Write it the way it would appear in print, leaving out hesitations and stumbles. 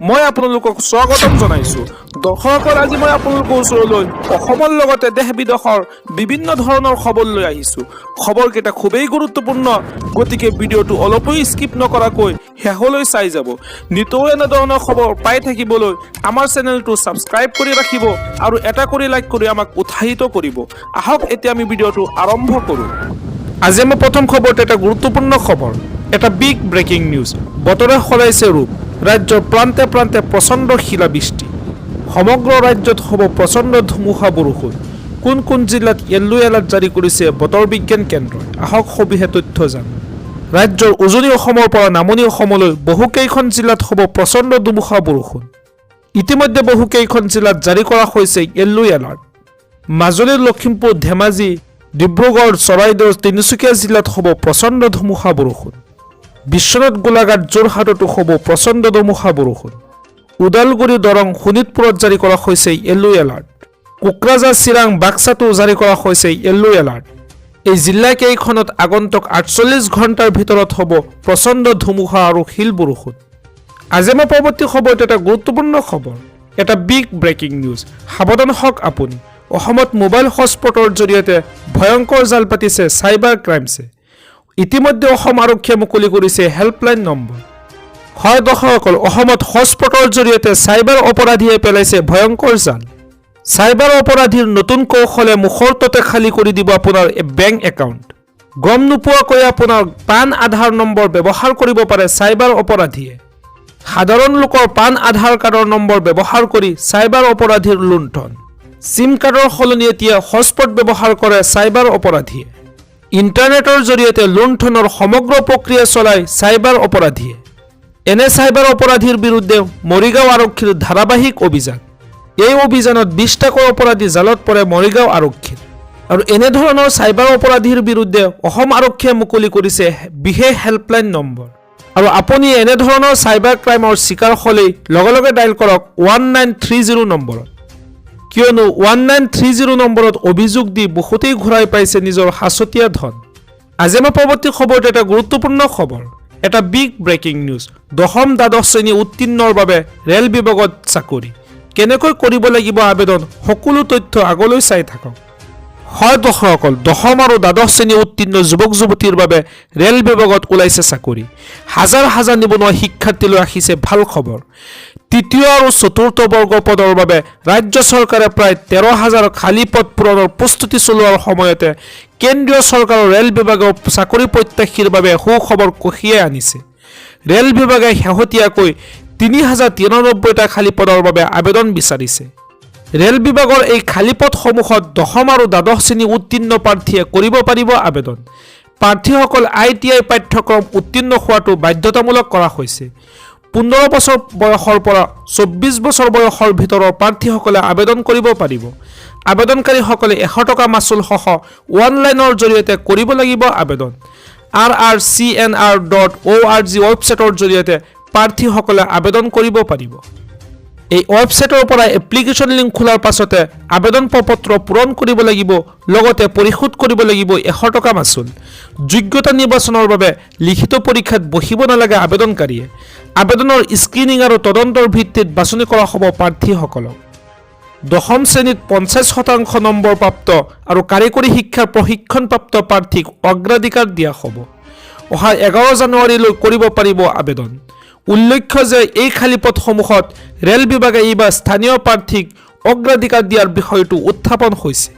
মই আপোনালোকক স্বাগতম জনাইছো। দৰ্শকসকল, আজি মই আপোনালোকৰ ওচৰলৈ অসমৰ লগতে দেশ বিদেশৰ বিভিন্ন ধৰণৰ খবৰ লৈ আহিছো। খবৰকেইটা খুবেই গুৰুত্বপূৰ্ণ, গতিকে ভিডিঅ'টো অলপো স্কিপ নকৰাকৈ শেষলৈ চাই যাব। নিতৌ এনেধৰণৰ খবৰ পাই থাকিবলৈ আমাৰ চেনেলটো ছাবস্ক্ৰাইব কৰি ৰাখিব আৰু এটা কৰি লাইক কৰি আমাক উৎসাহিত কৰিব। আহক, এতিয়া আমি ভিডিঅ'টো আৰম্ভ কৰোঁ। আজি আমাৰ প্ৰথম খবৰটো এটা গুৰুত্বপূৰ্ণ খবৰ, এটা বিগ ব্ৰেকিং নিউজ। বতৰে সলাইছে ৰূপ, ৰাজ্যৰ প্ৰান্তে প্ৰান্তে প্ৰচণ্ড শিলাবৃষ্টি। সমগ্ৰ ৰাজ্যত হ'ব প্ৰচণ্ড ধুমুহা বৰষুণ। কোন কোন জিলাত য়েল্লো এলাৰ্ট জাৰি কৰিছে বতৰ বিজ্ঞান কেন্দ্ৰই? আহক, সবিশেষ তথ্য জানো। ৰাজ্যৰ উজনি অসমৰ পৰা নামনি অসমলৈ বহুকেইখন জিলাত হ'ব প্ৰচণ্ড ধুমুহা বৰষুণ। ইতিমধ্যে বহুকেইখন জিলাত জাৰি কৰা হৈছে য়েল্লো এলাৰ্ট। মাজুলী, লখিমপুৰ, ধেমাজি, ডিব্ৰুগড়, চৰাইদেউ, তিনিচুকীয়া জিলাত হ'ব প্ৰচণ্ড ধুমুহা বৰষুণ। বিশ্বনাথ, গোলাঘাট, যোৰহাটতো হ'ব প্ৰচণ্ড ধুমুহা বৰষুণ। ওদালগুৰি, দৰং, শোণিতপুৰত জাৰি কৰা হৈছে য়েল্লো এলাৰ্ট। কোকৰাঝাৰ, চিৰাং, বাক্সাতো জাৰি কৰা হৈছে য়েল্লো এলাৰ্ট। এই জিলাকেইখনত আগন্তুক 48 ঘণ্টাৰ ভিতৰত হ'ব প্ৰচণ্ড ধুমুহা আৰু শিল বৰষুণ। আজি আমাৰ পৰৱৰ্তী খবৰটো এটা গুৰুত্বপূৰ্ণ খবৰ, এটা বিগ ব্ৰেকিং নিউজ। সাৱধান হওক আপুনি। অসমত মোবাইল হটস্পটৰ জৰিয়তে ভয়ংকৰ জাল পাতিছে চাইবাৰ ক্ৰাইমছে। ইতিমধ্যে অসম আৰক্ষীয়ে মুকলি কৰিছে হেল্পলাইন নম্বৰ। হয় দৰ্শকসকল, অসমত হটস্পটৰ জৰিয়তে চাইবাৰ অপৰাধীয়ে পেলাইছে ভয়ংকৰ জাল। চাইবাৰ অপৰাধীৰ নতুন কৌশলে মুহূৰ্ততে খালী কৰি দিব আপোনাৰ বেংক একাউণ্ট। গম নোপোৱাকৈ আপোনাৰ পান, আধাৰ নম্বৰ ব্যৱহাৰ কৰিব পাৰে চাইবাৰ অপৰাধীয়ে। সাধাৰণ লোকৰ পান, আধাৰ কাৰ্ডৰ নম্বৰ ব্যৱহাৰ কৰি চাইবাৰ অপৰাধীৰ লুণ্ঠন। চিম কাৰ্ডৰ সলনি এতিয়া হটস্পট ব্যৱহাৰ কৰে চাইবাৰ অপৰাধীয়ে। ইণ্টাৰনেটৰ জৰিয়তে লুণ্ঠনৰ সমগ্ৰ প্ৰক্ৰিয়া চলাই চাইবাৰ অপৰাধীয়ে। এনে চাইবাৰ অপৰাধীৰ বিৰুদ্ধে মৰিগাঁও আৰক্ষীৰ ধাৰাবাহিক অভিযান। এই অভিযানত 20টাকৈ অপৰাধী জালত পৰে মৰিগাঁও আৰক্ষীৰ। আৰু এনেধৰণৰ চাইবাৰ অপৰাধীৰ বিৰুদ্ধে অসম আৰক্ষীয়ে মুকলি কৰিছে বিশেষ হেল্পলাইন নম্বৰ। আৰু আপুনি এনেধৰণৰ চাইবাৰ ক্ৰাইমৰ চিকাৰ হ'লেই লগে লগে ডায়েল কৰক 1930 নম্বৰত। কিয়নো 1930 নম্বৰত অভিযোগ দি বহুতেই ঘূৰাই পাইছে নিজৰ সাঁচতীয়া ধন। আজি আমাৰ পৰৱৰ্তী খবৰটো এটা গুৰুত্বপূৰ্ণ খবৰ, এটা বিগ ব্ৰেকিং নিউজ। দশম, দ্বাদশ শ্ৰেণী উত্তীৰ্ণৰ বাবে ৰেল বিভাগত চাকৰি, কেনেকৈ কৰিব লাগিব আবেদন, সকলো তথ্য আগলৈ চাই থাকক। হয় দৰ্শকসকল, দশম আৰু দ্বাদশ শ্ৰেণী উত্তীৰ্ণ যুৱক যুৱতীৰ বাবে ৰেল বিভাগত ওলাইছে চাকৰি। হাজাৰ হাজাৰ নিবনুৱা শিক্ষাৰ্থীলৈ আহিছে ভাল খবৰ। তৃতীয় আৰু চতুৰ্থ বৰ্গ পদৰ বাবে ৰাজ্য চৰকাৰে প্ৰায় 13 হাজাৰ খালী পদ পূৰণৰ প্ৰস্তুতি চলোৱাৰ সময়তে কেন্দ্ৰীয় চৰকাৰৰ ৰেল বিভাগেও চাকৰি প্ৰত্যাশীৰ বাবে সুখবৰ কঢ়িয়াই আনিছে। ৰেল বিভাগে শেহতীয়াকৈ 3093টা খালী পদৰ বাবে আবেদন বিচাৰিছে। ৰেল বিভাগৰ এই খালী পদসমূহত দশম আৰু দ্বাদশ শ্ৰেণী উত্তীৰ্ণ প্ৰাৰ্থীয়ে কৰিব পাৰিব আবেদন। প্ৰাৰ্থীসকল আইটিআই পাঠ্যক্ৰম উত্তীৰ্ণ হোৱাটো বাধ্যতামূলক কৰা হৈছে। 15 বছৰ বয়সৰ পৰা 24 বছৰ বয়সৰ ভিতৰৰ প্ৰাৰ্থীসকলে আবেদন কৰিব পাৰিব। আবেদনকাৰীসকলে 100 টকা মাচুলসহ অনলাইনৰ জৰিয়তে কৰিব লাগিব আবেদন। rrcnr.org ৱেবছাইটৰ জৰিয়তে প্ৰাৰ্থীসকলে আবেদন কৰিব পাৰিব। এই ৱেবছাইটৰ পৰা এপ্লিকেশ্যন লিংক খোলাৰ পাছতে আবেদন প্ৰপত্ৰ পূৰণ কৰিব লাগিব, লগতে পৰিশোধ কৰিব লাগিব 100 টকা মাচুল। যোগ্যতা নিৰ্বাচনৰ বাবে লিখিত পৰীক্ষাত বহিব নালাগে আবেদনকাৰীয়ে। আবেদনৰ স্ক্ৰীনিং আৰু তদন্তৰ ভিত্তিত বাছনি কৰা হ'ব প্ৰাৰ্থীসকলক। দশম শ্ৰেণীত 50% নম্বৰ প্ৰাপ্ত আৰু কাৰিকৰী শিক্ষাৰ প্ৰশিক্ষণপ্ৰাপ্ত প্ৰাৰ্থীক অগ্ৰাধিকাৰ দিয়া হ'ব। অহা 11 জানুৱাৰীলৈ কৰিব পাৰিব আবেদন। উল্লেখ্য যে এই খালী পদসমূহত ৰেল বিভাগে এইবাৰ স্থানীয় প্ৰাৰ্থীক অগ্ৰাধিকাৰ দিয়াৰ বিষয়টো উত্থাপন হৈছে।